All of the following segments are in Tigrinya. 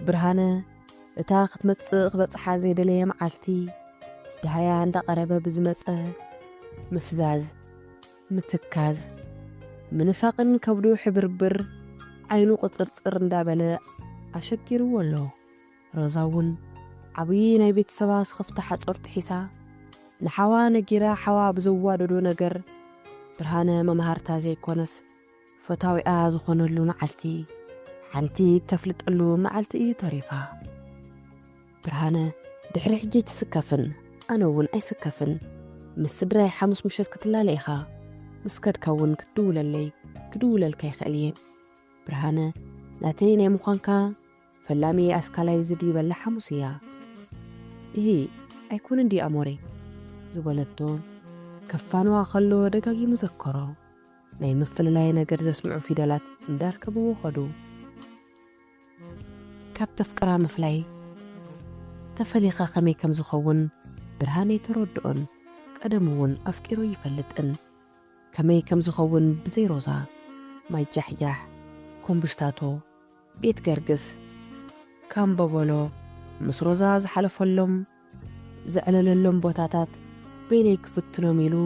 ብርሃነ እታ ክትመጽእ ክበጽሓ ዘይደለየ መዓልቲ ደሃያ እንዳቐረበ ብዝመጸ ምፍዛዝ፣ ምትካዝ፣ ምንፋቕን ከብዱ ሕብርብር ዓይኑ ቅጽርጽር እንዳበለ ኣሸጊርዎ ኣሎ። ሮዛ እውን ዓብዪ ናይ ቤተሰባ ስኽፍቲ ሓጾር ትሒሳ ንሓዋ ነጊራ ሓዋ ብዘዋደዶ ነገር ብርሃነ መምሃርታ ዘይኮነስ ፈታዊኣ ዝኾነሉ መዓልቲ ሓንቲ እተፍልጠሉ መዓልቲ እዩ ተሪፋ። ብርሃነ ድሕሪ ሕጂ ትስከፍን ኣነ እውን ኣይስከፍን። ምስ ስድራይ ሓሙስ ምሸት ክትላለ ኢኻ። ምስ ከድካ እውን ክትድውለለይ ክድውለልካ ይኽእል እየ። ብርሃነ ናተይ ናይ ምዃንካ ፈላሚ ኣስካላይ ዝድይበላ ሓሙስ እያ። እሂ ኣይኮነን ድዩ ኣሞሬ ዝበለቶ ከፋንዋ ከሎ ደጋጊሙ ዘከሮ። ናይ ምፍልላይ ነገር ዘስምዑ ፊደላት እንዳርከብዎ ኸዱ። ካብ ተፍቅራ ምፍላይ ተፈሊኻ ከመይ ከም ዝኸውን ብርሃነይ ተረድኦን ቀደም እውን ኣፍቂሩ ይፈልጥን ከመይ ከም ዝኸውን ብዘይ ሮዛ ማይ ጃሕጃሕ ኮምብሽታቶ ቤት ገርግስ ካምቦቦሎ ምስ ሮዛ ዝሓለፈሎም ዘዕለለሎም ቦታታት በይነይ ክፍትኖም ኢሉ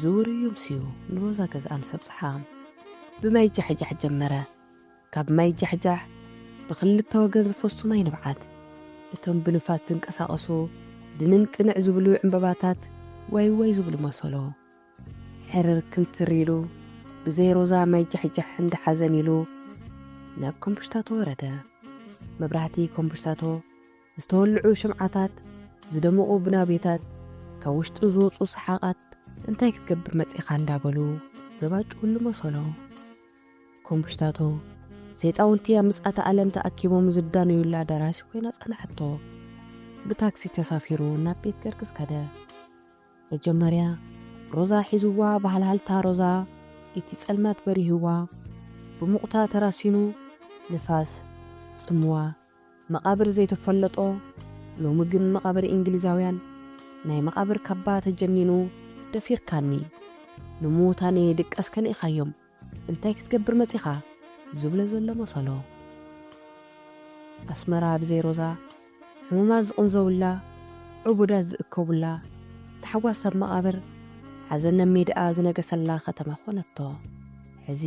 ዝውር እዩ ምስዩ ንሮዛ ገዝኣ ምስ ኣብጽሓ ብማይ ጃሕጃሕ ጀመረ። ካብ ማይ ጃሕጃሕ ብኽልተ ወገን ዝፈሱ ማይ ንብዓት እቶም ብንፋስ ዝንቀሳቐሱ ድንን ቅንዕ ዝብሉ ዕምበባታት ዋይ ዋይ ዝብሉ መሰሎ። ሕርር ክምትር ኢሉ ብዘይ ሮዛ ማይ ጃሕጃሕ እንዳሓዘን ኢሉ ናብ ኮምቡሽታቶ ወረደ። መብራህቲ ኮምቡሽታቶ ዝተወልዑ ሽምዓታት ዝደመቑ ብናቤታት ካብ ውሽጡ ዝወፁ ሰሓቓት እንታይ ክትገብር መፂኻ እንዳበሉ ዘባጭውሉ መሰሎ። ኮምቡሽታቶ ሰይጣውንቲ ኣብ ምጽኣተ ዓለም ተኣኪቦም ዝዳነዩላ ኣዳራሽ ኮይና ጸናሕቶ። ብታክሲ ተሳፊሩ ናብ ቤት ገርግስ ከደ። መጀመርያ ሮዛ ሒዝዋ ባህልሃልታ ሮዛ እቲ ጸልማት በሪህዋ ብሙቕታ ተራሲኑ ንፋስ ጽምዋ መቓብር ዘይተፈለጦ ሎሚ ግን መቓብር እንግሊዛውያን ናይ መቓብር ካባ ተጀኒኑ ደፊርካኒ ንሙታነይ ድቃስ ከንኢኻዮም እንታይ ክትገብር መጺኻ ዝብሎ ዘሎ መሰሎ። ኣስመራ ብዘይ ሮዛ ሕሙማት ዝቕንዘውላ ዕቡዳት ዝእከቡላ ተሓዋስ ኣብ መቓብር ሓዘን ኣብ ሜድኣ ዝነገሰላ ከተማ ኾነቶ። ሕዚ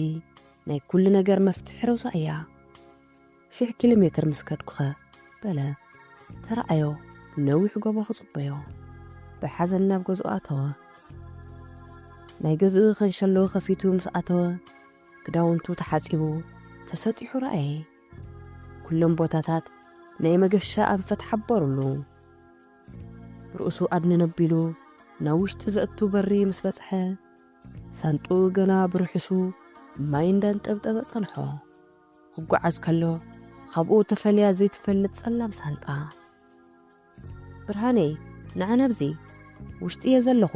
ናይ ኩሉ ነገር መፍትሒ ሮዛ እያ። ሽሕ ኪሎ ሜትር ምስ ከድኩኸ በለ ተረኣዮ ነዊሕ ጎቦ ክጽበዮ ብሓዘን ናብ ገዝኡ ኣተወ። ናይ ገዝኡ ከንሸሎ ከፊቱ ምስ ኣተወ ክዳውንቱ ተሓጺቡ ተሰጢሑ ረኣየ። ኩሎም ቦታታት ናይ መገሻ ኣንፈት ሓበሩሉ። ርእሱ ኣድንን ኣቢሉ ናብ ውሽጢ ዘእቱ በሪ ምስ በጽሐ ሳንጡ ገና ብርሑሱ ማይ እንዳንጠብጠበ ጸንሖ። ክጓዓዝ ከሎ ካብኡ ተፈልያ ዘይትፈልጥ ጸላም ሳንጣ። ብርሃነይ ንዓ ናብዚ ውሽጢ እየ ዘለኹ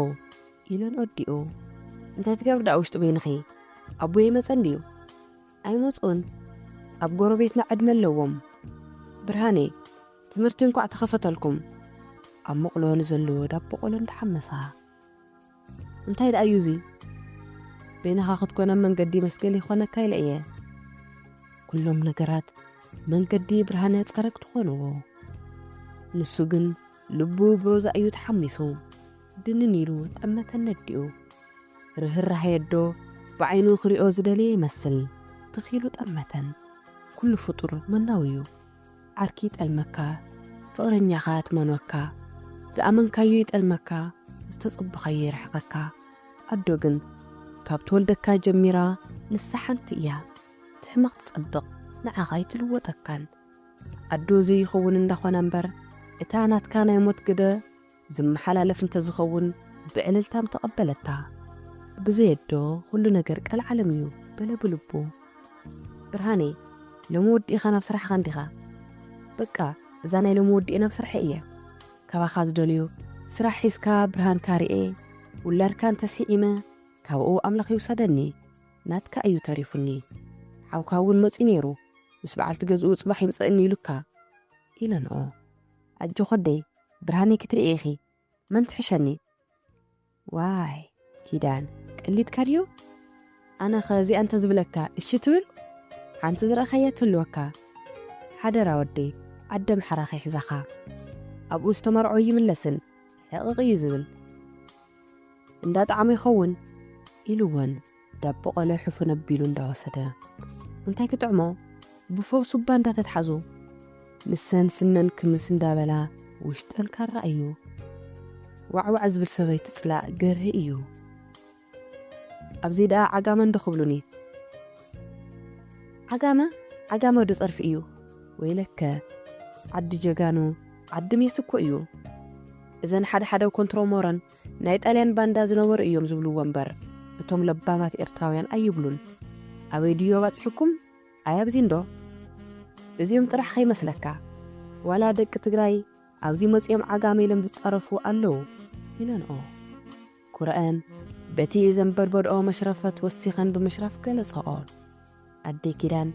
ኢለን ኣዲኡ። እንታይ ትገብሪ ደኣ ውሽጢ በይንኺ? ኣቦይ ይመጸ እንድዩ። ኣይመጹን ኣብ ጎረቤትና ዕድመ ኣለዎም። ብርሃነይ ትምህርቲ እንኳዕ ተኸፈተልኩም። ኣብ መቕሎ ንዘሎ ዳቦ ቆሎ እንዳሓመሳ እንታይ ደኣ እዩ እዚ? በይንኻ ክትኮነ መንገዲ መስገል ይኾነካ ኢለ እየ። ኩሎም ነገራት መንገዲ ብርሃነ ጸረግ ትኾንዎ። ንሱ ግን ልቡ ብሮዛ እዩ ተሓሚሱ። ድንን ኢሉ ጠመተን ነዲኡ። ርህራሄ ኣዶ ብዓይኑ ክሪኦ ዝደለየ ይመስል። ትኺሉ ጠመተን። ኩሉ ፍጡር መናዊ እዩ። ዓርኪ ይጠልመካ፣ ፍቕረኛኻ ትመኖካ፣ ዝኣመንካዮ ይጠልመካ፣ ዝተጸበኻዮ ይርሕቐካ። ኣዶ ግን ካብ ትወልደካ ጀሚራ ንሳ ሓንቲ እያ። ትሕመቕ ትጸብቕ ንዓኻ ኣይትልወጠካን። ኣዶ ዘይኸውን እንዳኾና እምበር እታ ናትካ ናይ ሞት ግደ ዝመሓላለፍ እንተዝኸውን ብዕልልታ ምተቐበለታ። ብዘይ ኣዶ ኩሉ ነገር ቀልዓለም እዩ በለ ብልቡ። ብርሃነይ ሎሚ ወዲእኻ ናብ ስራሕኻ እንዲኻ? በቃ እዛ ናይ ሎሚ ወዲኤ ናብ ስርሐይ እየ። ካባኻ ዝደልዮ ስራሕ ሒዝካ ብርሃንካ ርኤ ውላድካ እንተስዒመ ካብኡ ኣምላኽ ይውሰደኒ። ናትካ እዩ ተሪፉኒ። ሓውካ እውን መጺኡ ነይሩ ምስ በዓልቲ ገዝኡ ጽባሕ ይምጸእኒ ኢሉካ ኢለንኦ። ኣጆኺ ኣደይ ብርሃነይ ክትርኢ ኢኺ መን ትሕሸኒ? ዋይ ኪዳን ቀሊድካ ድዩ? ኣነኸ እዚኣ እንተዝብለካ እሺ ትብል? ሓንቲ ዝረኣኻያ ትህልወካ። ሓደራ ወደይ ዓዲ ኣምሓራ ከይሕዛኻ። ኣብኡ ዝተመርዖ ይምለስን ሕቕቕ እዩ ዝብል። እንዳ ጣዕመ ይኸውን ኢልወን ዳቦ ቆሎ ሕፉን ኣቢሉ እንዳወሰደ። እንታይ ክጥዕሞ ብፈውሱ እባ እንዳተትሓዙ ንሰን ስነን ክምስ እንዳበላ ውሽጠን ካራ እዩ። ዋዕዋዕ ዝብል ሰበይቲ ጽላእ ገርሂ እዩ። ኣብዚ ደኣ ዓጋመ እንዶ ክብሉኒ። ዓጋመ ዓጋመ ዶ ጸርፊ እዩ? ወይለከ ዓዲ ጀጋኑ ዓዲ ሜስ እኮ እዩ። እዘን ሓደ ሓደ ኮንትሮሞረን ናይ ጣልያን ባንዳ ዝነበሩ እዮም ዝብልዎ እምበር እቶም ለባማት ኤርትራውያን ኣይብሉን። ኣበይ ድዮ ባጽሕኩም? ኣይ ኣብዚ እንዶ። እዚኦም ጥራሕ ከይመስለካ ዋላ ደቂ ትግራይ ኣብዚ መጺኦም ዓጋመ ኢሎም ዝጻረፉ ኣለዉ ኢለንኦ። ኩረአን በቲ ዘንበድበድኦ መሽረፈት ወሲኸን ብምሽራፍ ገለጸኦ። ኣደይ ኪዳን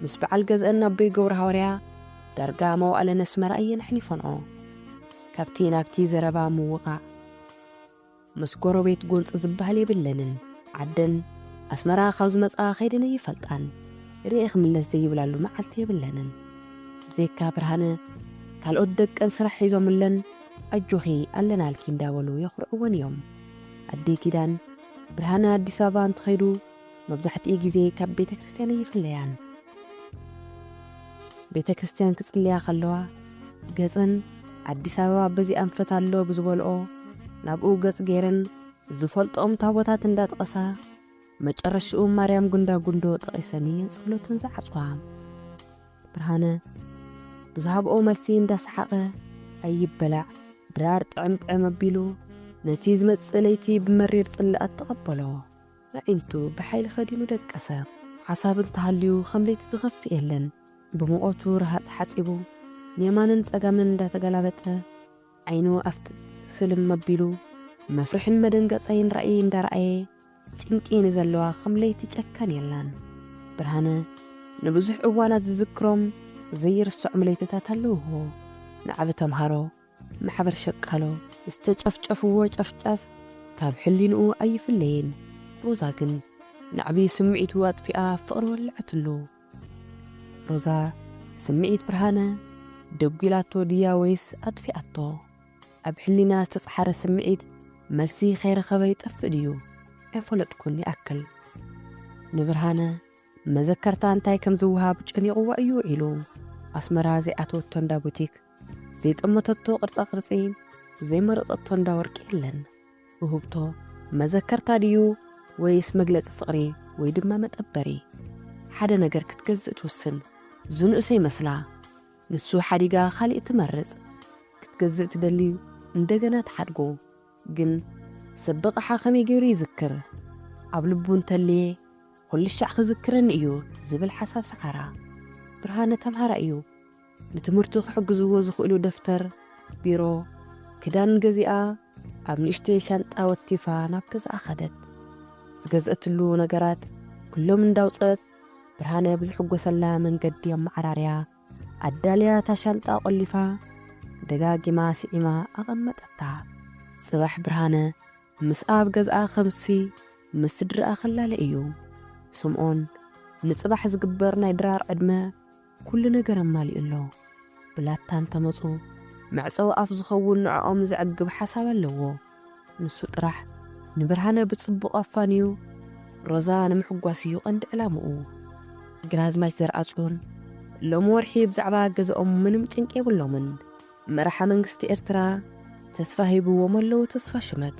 ምስ በዓል ገዝአን ኣቦይ ገብረ ሃዋርያ ዳርጋ መዋእለን ኣስመራ እየን ኣሕሊፈንኦ። ካብቲ ናብቲ ዘረባ ምውቓዕ ምስ ጎረቤት ጎንፂ ዝበሃል የብለንን። ዓደን ኣስመራ ካብ ዝመፅኣ ከይደን ኣይፈልጣን። ርኤ ክምለስ ዘይብላሉ መዓልቲ የብለንን። ብዘይካ ብርሃነ ካልኦት ደቀን ስራሕ ሒዞምለን ኣጆኺ ኣለናልኪ እንዳበሉ የኹርዕወን እዮም። ኣደይ ኪዳን ብርሃነ ኣዲስ ኣበባ እንትኸይዱ መብዛሕትኡ ግዜ ካብ ቤተ ክርስቲያን ኣይፍለያን። ቤተ ክርስቲያን ክጽልያ ከለዋ ገጸን ኣዲስ ኣበባ በዚ ኣንፈት ኣሎ ብዝበልኦ ናብኡ ገጽ ገይረን ዝፈልጥኦም ታቦታት እንዳጠቐሳ መጨረሽኡ ማርያም ጉንዳ ጉንዶ ጠቒሰን እየን ጸሎተን ዝዓጽዋ። ብርሃነ ብዝሃብኦ መልሲ እንዳሰሓቐ ኣይበላዕ ድራር ጥዕም ጥዕም ኣቢሉ ነቲ ዝመጽእ ለይቲ ብመሪር ጽልኣት ተቐበሎ። ኣዒንቱ ብሓይሊ ከዲኑ ደቀሰ። ሓሳብ እንተሃልዩ ከም ለይቲ ዝኸፍእ የለን። ብሙቐቱ ረሃጽ ሓጺቡ ንየማንን ጸጋምን እንዳተገላበጠ ዓይኑ ኣብቲ ስልም ኣቢሉ መፍርሕን መደንገጻይን ራእይ እንዳረኣየ ጭንቂ ንዘለዋ ከም ለይቲ ጨካን የላን። ብርሃነ ንብዙሕ እዋናት ዝዝክሮም ዘይርሰዖም ለይትታት ኣለውዎ። ንዓቢ ተምሃሮ፣ ማሕበር ሸቃሎ፣ ዝተጨፍጨፍዎ ጨፍጫፍ ካብ ሕሊንኡ ኣይፍለይን። ሮዛ ግን ናዕቢ ስምዒቱ ኣጥፊኣ ፍቕሪ ወለዐትሉ። ሮዛ ስምዒት ብርሃነ ደጒላቶ ድያ ወይስ ኣጥፊኣቶ? ኣብ ሕሊና ዝተጽሓረ ስምዒት መልሲ ከይረኸበ ይጠፍእ ድዩ? ኣይፈለጥኩን። ይኣክል ንብርሃነ መዘከርታ እንታይ ከም ዝወሃብ ጨኒቕዋ እዩ ውዒሉ። ኣስመራ ዘይኣተወቶ እንዳ ቡቲክ፣ ዘይጠመተቶ ቅርጻ ቅርጺ፣ ዘይመረጸቶ እንዳ ወርቂ የለን። ውህብቶ መዘከርታ ድዩ ወይስ መግለጺ ፍቕሪ ወይ ድማ መጠበሪ? ሓደ ነገር ክትገዝእ ትውስን። ዝንእሶ ይመስላ። ንሱ ሓዲጋ ካሊእ ትመርጽ። ክትገዝእ ትደሊ እንደገና ትሓድጎ። ግን ሰብ ብቕዓ ከመይ ገይሩ ይዝክር? ኣብ ልቡ እንተልየ ኩሉ ሻዕ ክዝክረኒ እዩ ዝብል ሓሳብ ሰዓራ። ብርሃነ ተምሃራ እዩ። ንትምህርቱ ክሕግዝዎ ዝኽእሉ ደፍተር፣ ቢሮ፣ ክዳን ገዚኣ ኣብ ንእሽተይ ሻንጣ ወቲፋ ናብ ገዝኣ ኸደት። ዝገዝአትሉ ነገራት ኩሎም እንዳውፀት ብርሃነ ብዝሕጎሰላ መንገዲ ኣመዓራርያ ኣዳልያ እታ ሻንጣ ቆሊፋ ደጋጊማ ስዒማ ኣቐመጠታ። ጽባሕ ብርሃነ ምስ ኣብ ገዝኣ ከምሲ ምስ ስድርኣ ክላለ እዩ። ስምኦን ንጽባሕ ዝግበር ናይ ድራር ዕድመ ኩሉ ነገር ኣማሊኡ ኣሎ። ብላታ እንተመጹ መዕጸዊ ኣፍ ዝኸውን ንዕኦም ዘዕግብ ሓሳብ ኣለዎ። ንሱ ጥራሕ ንብርሃነ ብጽቡቕ ኣፋንዩ ሮዛ ንምሕጓስ እዩ ቀንዲ ዕላምኡ። ግራዝማች ዘርኣጽዮን ሎሚ ወርሒ ብዛዕባ ገዛኦም ምንም ጭንቂ የብሎምን። መራሓ መንግስቲ ኤርትራ ተስፋ ሂብዎም ኣለዉ። ተስፋ ሽመት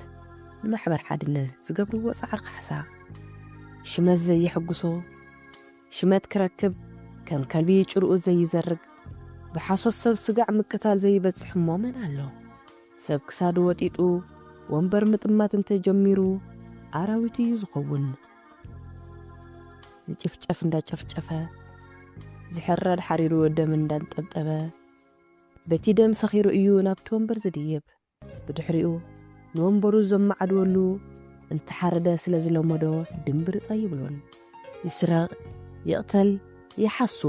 ንማሕበር ሓድነት ዝገብርዎ ጻዕሪ ካሕሳ ሽመት ዘየሕጉሶ ሽመት ክረክብ ከም ከልቢ ጭርኡ ዘይዘርግ ብሓሶት ሰብ ስጋዕ ምቅታል ዘይበጽሕ እሞ መን ኣሎ? ሰብ ክሳዱ ወጢጡ ወንበር ምጥማት እንተጀሚሩ ኣራዊት እዩ ዝኸውን። ዝጭፍጨፍ እንዳጨፍጨፈ ዝሕረድ ሓሪሩ ደም እንዳንጠብጠበ በቲ ደም ሰኺሩ እዩ ናብቲ ወንበር ዝድይብ። ብድሕሪኡ ንወንበሩ ዘመዓድወሉ እንተሓረደ ስለ ዝለመዶ ድምብርጽ ኣይብሎን። ይስረቕ፣ ይቕተል፣ ይሓሱ፣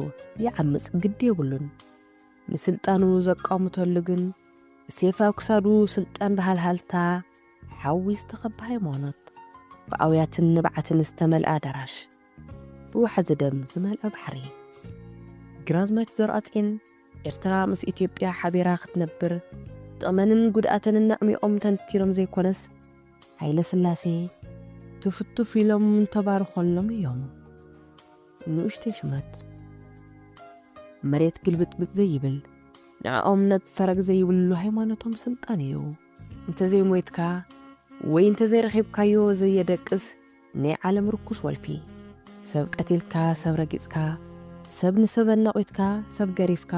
ይዓምጽ ግዲ የብሉን። ንስልጣኑ ዘቋምተሉ ግን ሴፍ ኣብ ክሳዱ ስልጣን ብሃልሃልታ ሓዊ ዝተኸበ ሃይማኖት ብኣውያትን ንብዓትን ዝተመልኣ ኣዳራሽ ብዋሕዚ ደም ዝመልአ ባሕሪ። ግራዝማች ዘርኣጽዮን ኤርትራ ምስ ኢትዮጵያ ሓቢራ ክትነብር ጥቕመንን ጉድኣተንን ኣዕሚቖም ተንቲኖም ዘይኮነስ፣ ሃይለ ስላሴ ትፍቱፍ ኢሎም እንተባርኾሎም እዮም። ንኡሽተይ ሽመት መሬት ግልብጥብጥ ዘይብል፣ ንዕኦም ነብ ፈረግ ዘይብሉ ሃይማኖቶም ስልጣን እዩ። እንተዘይሞይትካ ወይ እንተዘይረኺብካዮ ዘየደቅስ ናይ ዓለም ርኩስ ወልፊ። ሰብ ቀቲልካ፣ ሰብ ረጊጽካ፣ ሰብ ንሰብ ኣናቒትካ፣ ሰብ ገሪፍካ፣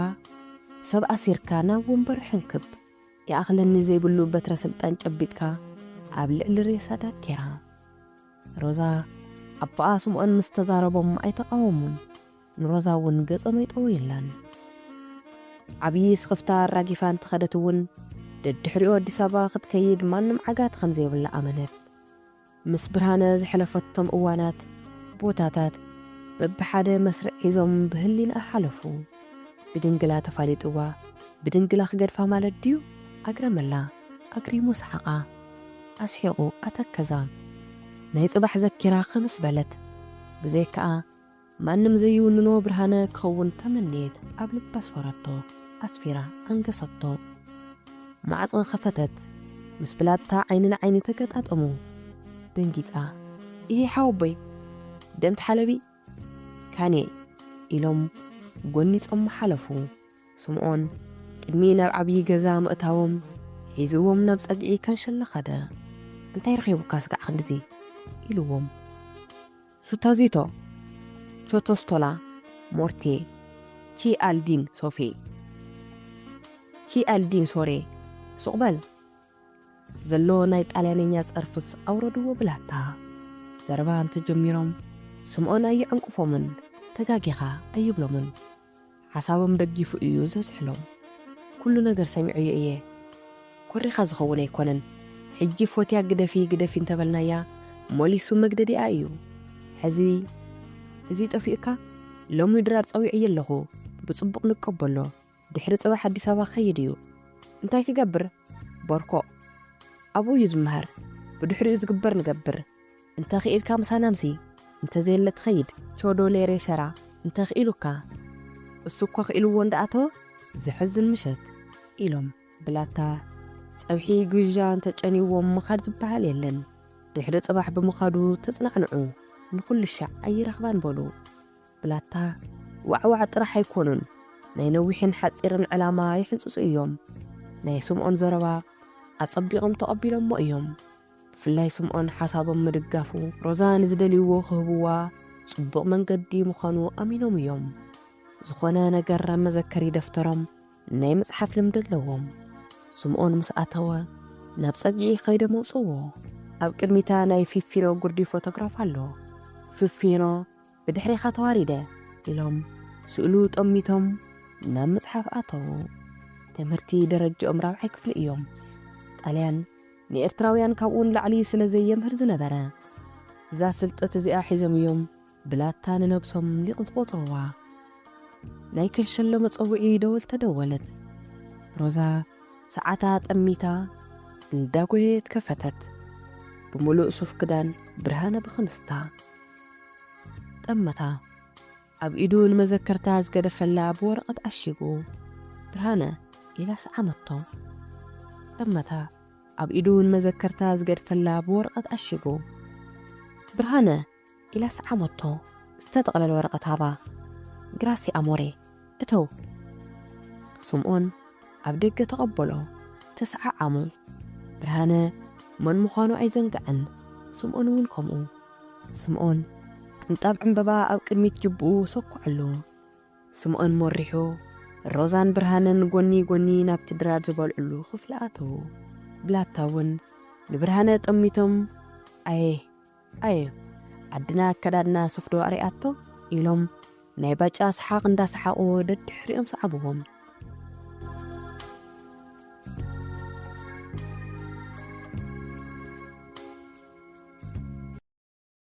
ሰብ ኣሲርካ ናብ ወንበር ሕንክብ። ይኣኽለኒ ዘይብሉ በትረ ስልጣን ጨቢጥካ ኣብ ልዕሊ ሬሳ ዳኬራ። ሮዛ ኣቦኣ ስምኦን ምስ ተዛረቦም ኣይተቓወሙን። ንሮዛ እውን ገጾም ኣይጠወዩላን። ዓብዪ ስኽፍታ ኣራጊፋ እንተኸደት እውን፣ ደድሕሪኡ ኣዲስ ኣበባ ክትከይድ ማንም ዓጋቲ ከም ዘይብላ ኣመነት። ምስ ብርሃነ ዝሐለፈቶም እዋናት፣ ቦታታት በብሓደ መስርዕ ሒዞም ብህሊንኣ ሓለፉ። ብድንግላ ተፋሊጥዋ፣ ብድንግላ ክገድፋ ማለት ድዩ? ኣግረመላ፣ ኣግሪሙ ሰሓቓ፣ ኣስሒቑ ኣተከዛ። ናይ ጽባሕ ዘኪራ ክምስ በለት። ብዘይከኣ ማንም ዘይውንኖ ብርሃነ ክኸውን ተመነየት ኣብ ልባ ኣስፈረቶ፣ ኣስፊራ ኣንገሰቶ። ማዕጾ ከፈተት። ምስ ብላታ ዓይኒ ንዓይኒ ተገጣጠሙ። ደንጊጻ፣ "ኢሂ ሓወቦይ፣ ደም ትሓለቢ?" "ካኔ?" ኢሎም ጎኒጾም ሓለፉ። ስምዖን ቅድሚ ናብ ዓብዪ ገዛ ምእታዎም ሒዝዎም ናብ ጸግዒ ከንሸሎ ኸደ። "እንታይ ረኺቡካ ስጋዕ ክንድዚ?" ኢልዎም። "ሱታዚቶ፣ ቾቶስቶላ፣ ሞርቴ፣ ቺ ኣልዲን ሶፌ፣ ቺ ኣልዲን ሶሬ፣ ሱቕ በል!" ዘሎ ናይ ጣልያነኛ ጸርፍስ ኣውረድዎ ብላታ። ዘረባ እንተጀሚሮም ስምዖን ኣይዕንቅፎምን፣ ተጋጊኻ ኣይብሎምን። ሓሳቦም ደጊፉ እዩ ዘዝሕሎም። "ኩሉ ነገር ሰሚዐዮ እየ። ኮሪኻ ዝኸውን ኣይኮነን። ሕጂ ፎትያ ግደፊ፣ ግደፊ እንተበልናያ፣ ሞሊሱ መግደዲኣ እዩ። ሕዚ፣ እዚ ጠፊኡካ? ሎሚ ድራር ጸዊዐዮ ኣለኹ። ብጽቡቕ ንቀበሎ። ድሕሪ ጽባሕ ኣዲስ ኣበባ ክኸይድ እዩ። እንታይ ክገብር? ቦርኮ። ኣብኡ እዩ ዝመሃር። ብድሕሪኡ ዝግበር ንገብር። እንተ ኽኢልካ ምሳና ምሲ፣ እንተ ዘየለ ትኸይድ። ቾዶሌሬ ሸራ፣ እንተ ኽኢሉካ። እሱ እኳ ኽኢልዎ እንዳኣተወ፣ ዘሕዝን ምሸት" ኢሎም ብላታ። ጸብሒ ግብዣ እንተጨንይዎም ምኻድ ዝበሃል የለን። ድሕሪ ጽባሕ ብምኻዱ ተጽናዕንዑ፣ ንኹልሻዕ ኣይረኽባን በሉ። ብላታ ዋዕዋዕ ጥራሕ ኣይኮኑን፣ ናይ ነዊሕን ሓጺርን ዕላማ ይሕንጽጹ እዮም። ናይ ስምዖን ዘረባ ኣጸቢቖም ተቐቢሎሞ እዮም። ብፍላይ ስምዖን ሓሳቦም ምድጋፉ፣ ሮዛ ንዝደልይዎ ክህብዋ ጽቡቕ መንገዲ ምዃኑ ኣሚኖም እዮም። ዝኾነ ነገር ኣብ መዘከሪ ደፍተሮም ናይ ምጽሓፍ ልምዲ ኣለዎም። ስምዖን ምስ ኣተወ፣ ናብ ጸግዒ ከይዶም ኣውጽእዎ። ኣብ ቅድሚታ ናይ ፊፊኖ ጉርዲ ፎቶግራፍ ኣሎ። "ፊፊኖ፣ ብድሕሬኻ ተዋሪደ" ኢሎም ስእሉ ጠሚቶም ናብ ምጽሓፍ ኣተዉ። ትምህርቲ ደረጃኦም ራብዓይ ክፍሊ እዮም። ጣልያን ንኤርትራውያን ካብኡ ንላዕሊ ስለ ዘየምህር ዝነበረ፣ እዛ ፍልጠት እዚኣ ሒዞም እዮም ብላታ ንነብሶም ሊቕ ዝቖጽርዋ። ናይ ከንሸሎ መጸውዒ ደወል ተደወለት። ሮዛ ሰዓታ ጠሚታ እንዳጎየት ከፈተት። ብምሉእ ሱፍ ክዳን ብርሃነ ብኽንስታ። ጠመታ። ኣብ ኢዱ ንመዘከርታ ዝገደፈላ ብወረቐት ኣሺጉ። "ብርሃነ" ኢላ ሰዓመቶ። ጠመታ። ኣብ ኢዱ ንመዘከርታ ዝገድፈላ ብወረቐት ኣሺጉ። "ብርሃነ" ኢላ ሰዓመቶ። ዝተጠቕለለ ወረቐት ሃባ። "ግራሲ ኣሞሬ፣ እተው!" ስምዖን ኣብ ደገ ተቐበሎ። ተሰዓዓሙ። ብርሃነ መን ምዃኑ ኣይዘንግዐን። ስምዖን እውን ከምኡ። ስምዖን ቅንጣብ ዕምበባ ኣብ ቅድሚት ጅብኡ ሰኩዐሉ። ስምዖን መሪሑ ሮዛን ብርሃነን ጎኒ ጎኒ ናብቲ ድራር ዝበልዕሉ ክፍሊ ኣተዉ። ብላታ እውን ንብርሃነ ጠሚቶም፣ "ኣየ፣ ኣየ፣ ዓድና ኣከዳድና ሱፍ ዶ ኣርኣያቶ?" ኢሎም ናይ ባጫ ሰሓቕ እንዳሰሓቑ ደድሕሪኦም ሰዓብዎም።